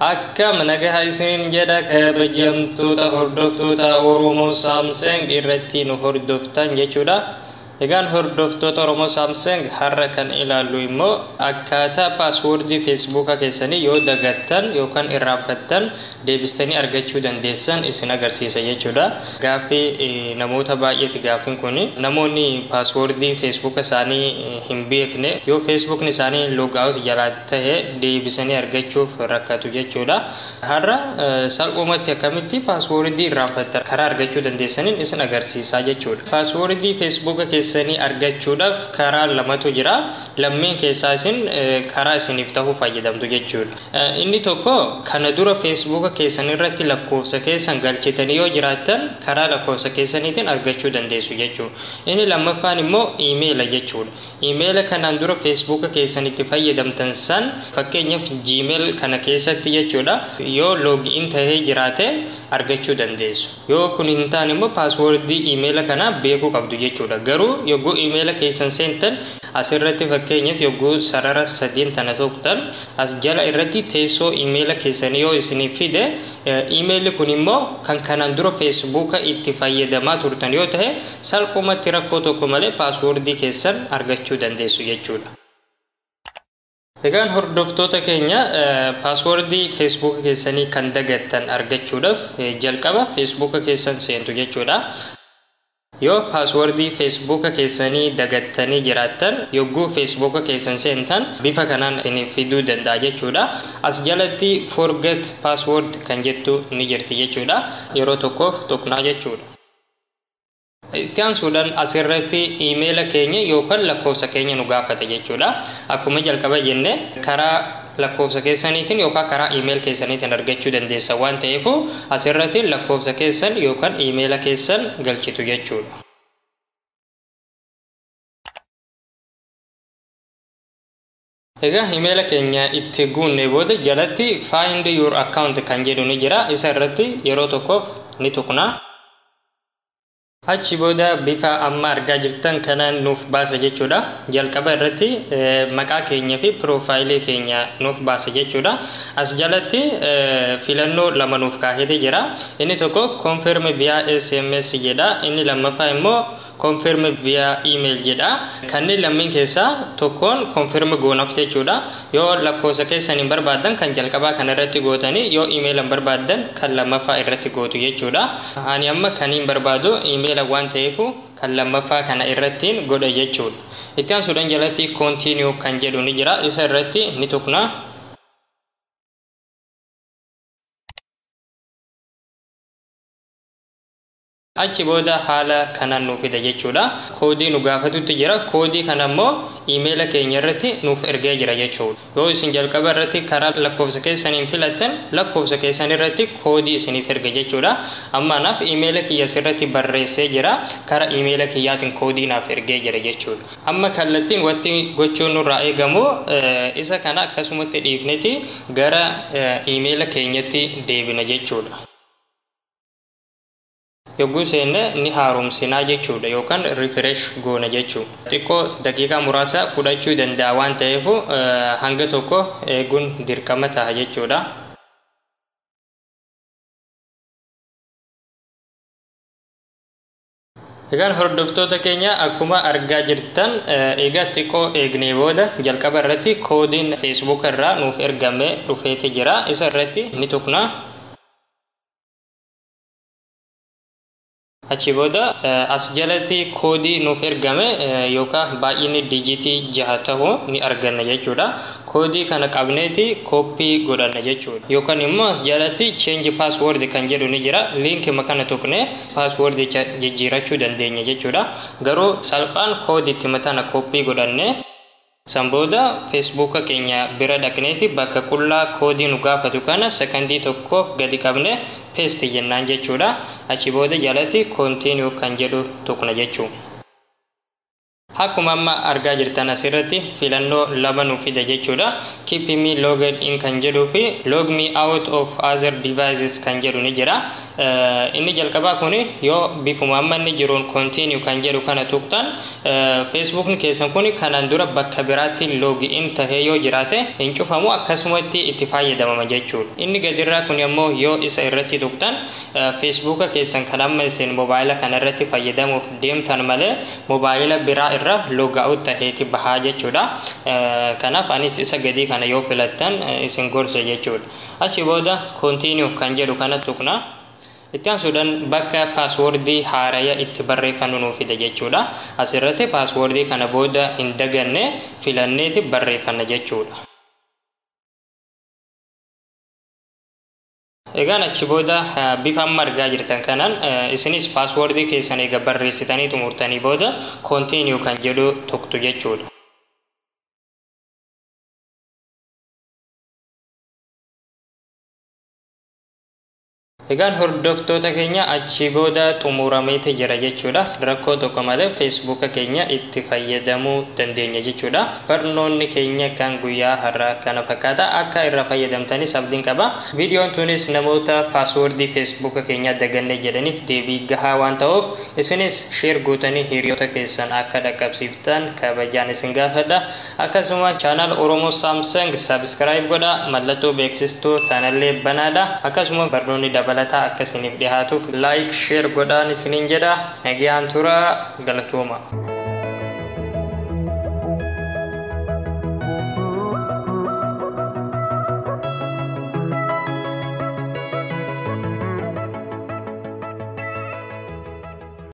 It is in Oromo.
Akkam nagaha isin jedha kabajamtoota hordoftoota Oromoo Saamsung irratti nu hordoftan jechuudha. Egaan hordoftoota Oromoo Saamsung, har'a kan ilaallu immoo akkaataa paaswoordii Feesbuuka keessanii yoo dagattan yookaan irraanfattan deebistanii argachuu dandeessan isin agarsiisa jechuudha. Gaaffii namoota baay'eeti gaaffiin kun. Namoonni paaswoordii Feesbuuka isaanii hin beekne yoo Feesbuukni isaanii logout jalaa ta'e deebisanii argachuuf rakkatu jechuudha. Har'a salphumatti akkamitti paaswoordii irraanfattan karaa argachuu dandeessaniin isin agarsiisaa jechuudha. Paaswoordii Feesbuuka keessanii argachuudhaaf karaa lamatu jira. Lammeen keessaa isin karaa isiniif ta'uu fayyadamtu jechuudha. Inni tokko, kana dura Feesbuuka keessan irratti lakkoofsa keessan galchitanii yoo jiraattan karaa lakkoofsa keessaniitiin argachuu dandeessu jechuudha. Inni lammaffaan immoo iimeela jechuudha. Iimeela kanaan dura Feesbuuka keessan itti fayyadamtan san, fakkeenyaaf Gmail kana keessatti jechuudha, yoo login tahee jiraate argachuu dandeessu. Yoo kun hin taane immoo paaswoordii iimeela kanaa beekuu qabdu jechuudha. Garuu yogguu iimeela keessan seentan, asirratti fakkeenyaaf yogguu sarara sadiin tana tuqxan, as jala irratti teessoo iimeela keessanii yoo isiniif fide, iimeelli kun immoo kan kanaan dura Feesbuuka itti fayyadamaa turtan yoo ta'e, salphumatti rakkoo tokko malee paaswoordii keessan argachuu dandeessu jechuudha. Egaan hordoftoota keenya, paaswoordii Feesbuuka keessanii kan dagattan argachuudhaaf jalqaba Feesbuuka keessan seentu jechuudha. Yoo paaswoordii Feesbuuka keessanii dagattanii jiraattan, yogguu Feesbuuka keessan seentan bifa kanaan isiniif fiduu danda'a jechuudha. As jalatti "forget password" kan jettu ni jirti jechuudha. Yeroo tokkoof tuqnaa jechuudha. Itti aansuudhaan asirratti iimeela keenya yookaan lakkoofsa keenya nu gaafata jechuudha. Akkuma jalqaba jenne, karaa lakkoofsa keessaniitiin yookaan karaa iimeel keessaniitiin argachuu dandeessa waan ta'eef, asirratti lakkoofsa keessan yookaan iimeela keessan galchitu jechuudha. Egaa iimeela keenya itti guunne booda jalatti "find your account" kan jedhu ni jira. Isa irratti yeroo tokkoof ni tuqna. Achi booda bifa amma argaa jirtan kanaan nuuf baasa jechuudha. Jalqaba irratti maqaa keenya fi piroofaayilii keenya nuuf baasa jechuudha. As jalatti filannoo lama nuuf kaahete jira. Inni tokko "confirm via SMS" jedha. Inni lammaffaa immoo "confirm via email" jedha. Kanneen lammiin keessaa tokkoon confirm goonaaf jechuudha. Yoo lakkoofsa keessan hin barbaaddan kan jalqabaa kana irratti gootanii, yoo email hin barbaaddan kan lammaffaa irratti gootu jechuudha. Ani amma kan hin barbaadu email waan ta'eef kan lammaffaa kana irrattiin godha jechuudha. Itti aansuudhaan jalatti "continue" kan jedhu ni jira. Isa irratti ni tuqna. Achi booda haala kanaan nuuf fida jechuudha. Koodii nu gaafatutti jira. Koodii kana immoo iimeela keenya irratti nuuf ergee jira jechuudha. Yoo isin jalqaba irratti karaa lakkoofsa keessaniin filattan, lakkoofsa keessan irratti koodii isiniif erga jechuudha. Amma anaaf iimeela kiyya asirratti barreessee jira. Karaa iimeela kiyyaatiin koodii naaf ergee jira jechuudha. Amma kallattiin wanti gochuun nurraa eegamu, isa kana akkasumatti dhiifneti gara iimeela keenyatti deebina jechuudha. Yogguu seenne ni haaromsinaa jechuudha yookaan refresh goona jechuudha. Xiqqoo daqiiqaa muraasa fudhachuu danda'a waan ta'eef hanga tokko eeguun dirqama ta'a jechuudha. Egaan hordoftoota keenya, akkuma argaa jirtan, egaa xiqqoo eegnee booda jalqaba irratti koodiin Feesbuuk irraa nuuf ergame dhufeeti jira. Isa irratti ni tuqna. Achi booda as jalatti koodii nuuf ergame yookaan baay'inni dijitii 6 ta'u ni arganna jechuudha. Koodii kana qabneeti kooppii godhanna jechuudha. Yookaan immoo as jalatti "change password" kan jedhu ni jira. Liinkima kana tuqne paaswoordicha jijjiirachuu dandeenya jechuudha. Garuu salphaan koodiitti matana kooppii godhanne, san booda Feesbuuka keenya bira dhaqneeti bakka qullaa koodii nu gaafatu kana sekondii tokkoof gadi qabne paste jennaan jechuudha. Achi booda jalatti "continue" kan jedhu tuqna jechuudha. Akkuma amma argaa jirtan asirratti filannoo lama nu fida jechuudha. Keep me logged in kan jedhuu fi log me out of other devices kan jedhu ni jira. Inni jalqabaa kun yoo bifuma amma inni jiruun continue kan jedhu kana tuqxan, Facebookni keessan kun kanaan dura bakka biraatti log in tahee yoo jiraate hin cufamu, akkasumatti itti fayyadamama jechuudha. Inni gadirraa kun ammoo yoo isa irratti tuqxan, Facebooka keessan kan amma isin mobaayila kana irratti fayyadamuuf deemtan malee mobaayila biraa irra log out taheeti bahaa jechuudha. Kanaaf anis isa gadii kana yoo filattan isin gorsa jechuudha. Achi booda continue kan jedhu kana tuqna. Itti aansuudhaan bakka paaswoordii haaraya itti barreeffannu nuu fida jechuudha. Asirratti paaswoordii kana booda hin daganne filanneeti barreeffanna jechuudha. Egaan achi booda bifa amma argaa jirtan kanaan isinis paaswoordii keessan eega barreessitanii xumurtanii booda continue kan jedhu tuqtu jechuudha. Egaan hordoftoota keenya, achi booda xumurameeti jira jechuudha. Rakkoo tokko malee Feesbuuka keenya itti fayyadamuu dandeenya jechuudha. Barnoonni keenya kan guyyaa har'aa kana fakkaata. Akka irra fayyadamtanis abdiin qaba. Viidiyoon tunis namoota paaswoordii Feesbuuka keenya daganne jedhaniif deebii gahaa waan ta'uuf, isinis share gootanii hiriyoota keessan akka dhaqqabsiiftan kabajaan isin gaafadha. Akkasuma channel Oromoo Samsung subscribe godha, mallattoo beeksistuu tanallee banaadha. Akkasuma barnoonni dabalataa akka isiniif dhiyaatuuf like, share godhaan isiniin jedha. Nagayaan tura, galatooma.